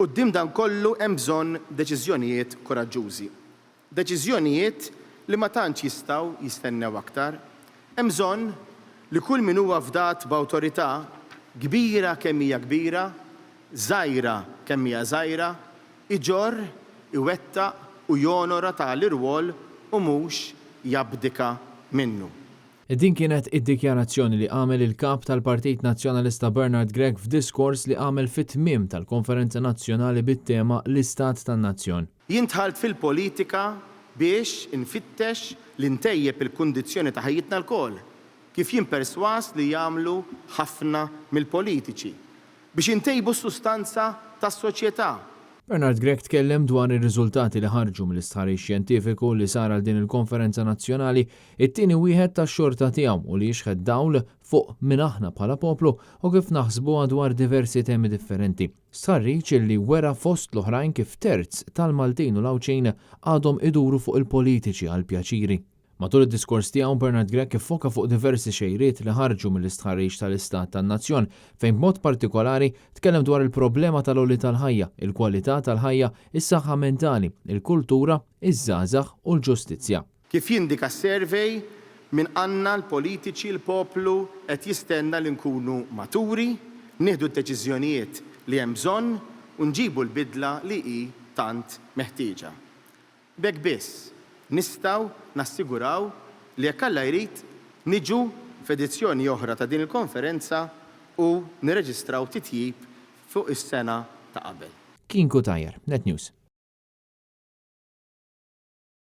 Quddiem dan kollu hemm bżonn deċiżjonijiet kuraġġużi. Deċiżjonijiet li ma tantx jistgħu jistennew aktar. Hemm bżonn li kull min huwa fdat b'awtorità, kbira kemm hija kbira, żgħira kemm hija żgħira, iġorr, iwettaq u jonora tali rwol u mhux jabdika minnu. Din kienet id-dikjarazzjoni li għamel il-Kap tal-Partit Nazzjonalista Bernard Grech f'diskors li għamel fit-tmiem tal-Konferenza Nazzjonali bit-tema L-Istat tan-Nazzjon. Jien dħalt fil-politika biex infittex li ntejjeb il-kundizzjoni ta' ħajjitna lkoll, kif jien persważ li jagħmlu ħafna mill-politiċi, biex intejbu s-sustanza tas-soċjetà. Bernard Grech tkellem dwar ir-riżultati li ħarġu mill-istħarriġ xjentifiku li sar għal din il-konferenza nazzjonali, it-tieni wieħed tax-xorta tiegħu u li jixħet dawl fuq min aħna bħala poplu u kif naħsbuha dwar diversi temi differenti. Stħarriġ li wera fost l-oħrajn kif terz tal-Maltin u l-Għawdxin għadhom iduru fuq il-politiċi għall-pjaċiri. Matul id-diskors tiegħu Bernard Grech iffoka fuq diversi xejriet li ħarġu mill-istħarriġ tal-Istat tan-Nazzjon fejn b'mod partikolari tkellem dwar il-problema tal-għoli tal-ħajja, il-kwalità tal-ħajja, is-saħħa mentali, il-kultura, iż-żgħażagħ u l-ġustizzja. Kif jindika s-survey, minn għandna l-politiċi l-poplu qed jistenna li nkunu maturi, nieħdu d-deċiżjonijiet li hemm bżonn u nġibu l-bidla li hi tant meħtieġa. B'hekk biss nistgħu nassiguraw li jekk Alla jrid niġu f'edizzjoni oħra ta' din il-konferenza u nirreġistraw titjib fuq is-sena ta' qabel. Kien Cutajar, Net News.